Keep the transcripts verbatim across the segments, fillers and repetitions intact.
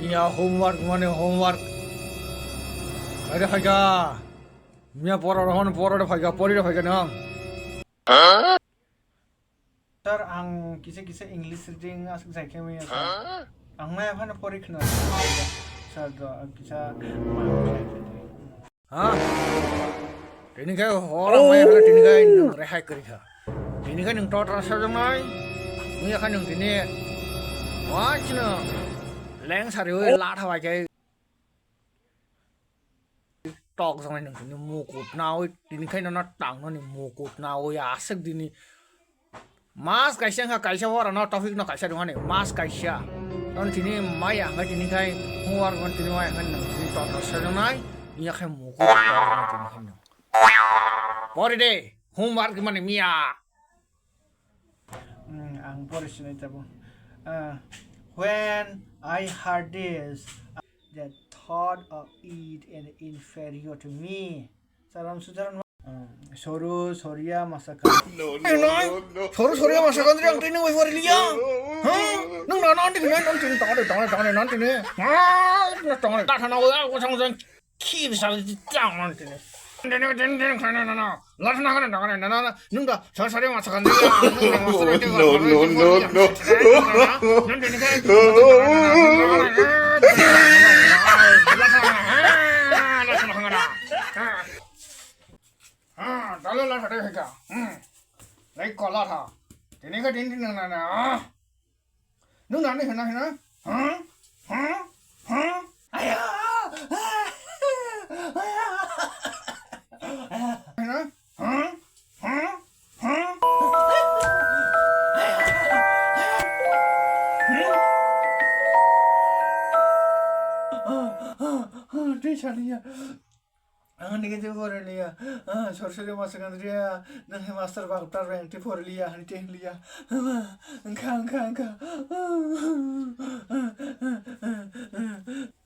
Ya homework mane homework. Aire phaika. Miya pora rohon pora de phaika pori de phaika nang. Sir, ang kisa kisa English reading aswk jai khe maya, sir. Ang maya phano pori khna, sir, do kisa. Ha? Tini khe hor ang maya phano tini khe nwng rehai kwrwi kha. Tini khe nwng totra sajaknai. Nwng yakha nwng tini. Wachno. Leng sari oi latha bai khe. Tok jong nai nung tini mukut nawi tini khai nono tang noni mukut nawi aswk dini. Mas kaisa wngkha kaisa oro no topic no kaisa rwmani mas kaisa. Non tini maya hwnkhai tini khai homework on tini maya hwnkhai nung tini tok tok sajak nai. Iya khai mukut tok jong nai tini khai nung. Pori de homework mani miya. Hmm, ang pore sinai tabuk. Ah, when I heard this, the thought of it and inferior to me. Saram sujaram. Hmm, soru, soria, masaka. No, no, Ai, nai. No, no. Soru, soria, masaka, ndri ang tini wai pore liya. Ha? Nung na nanti ni nanti ni tangani tangani tangani nanti ni. Ah, na tangani. Ta thana ko ko sang sang. Khi bisa di tang nanti ni. Dene dene dene khana na na. Lasna khana na na na na. Nung da sar sare ma sakan de. No, no, no, no. Nung dene ka. Lasna khana. Ah, dalo la thade heka. Hmm. Lai kola tha. Dene ka dene na na na. Nung nani hina hina? Huh? Huh? Huh? Aya! Aya! Hina? Huh? Huh? Huh? Twi saliya. Ang ni khe poriliya, ah, sorsorio masakandriya, nang hai master bakta rengti poriliya, hani tehliya, ama, angkha, angkha, angkha.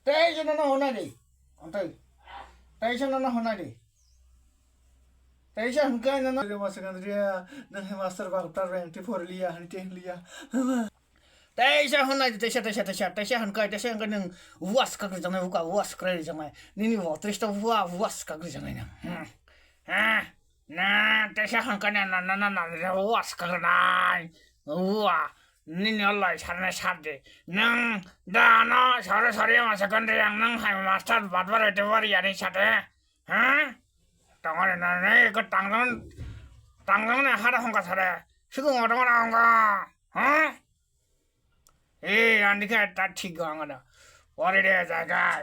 Tei jono no honai de, tei, tei jono no honai de, tei sa hingkai no no. Sorsorio masakandriya, nang hai master bakta rengti poriliya, hani tehliya, ama. Teisa hwnai, teisa, teisa, teisa, teisa hwnkhai, teisa hwnkhai nwng was kakri jangnai, uka was kakri jangnai. Nini bo tris ta wa, was kakri jangnai nwng. Hmm. Ha? Na, teisa hwnkhai na, na, na, na, na, na, was kakri nai. Wa, nini olai sarnai sardi. Nwng da no sare sare ma sakandri ang nwng hai master batbar ete bar yani sate. Ha? Tongore na, na, ko tanglang, tanglang na hada hongka sare. Siku ngotong na hongka. Ha? Eh, ani khe ta thik go ang da. Pore de jaga.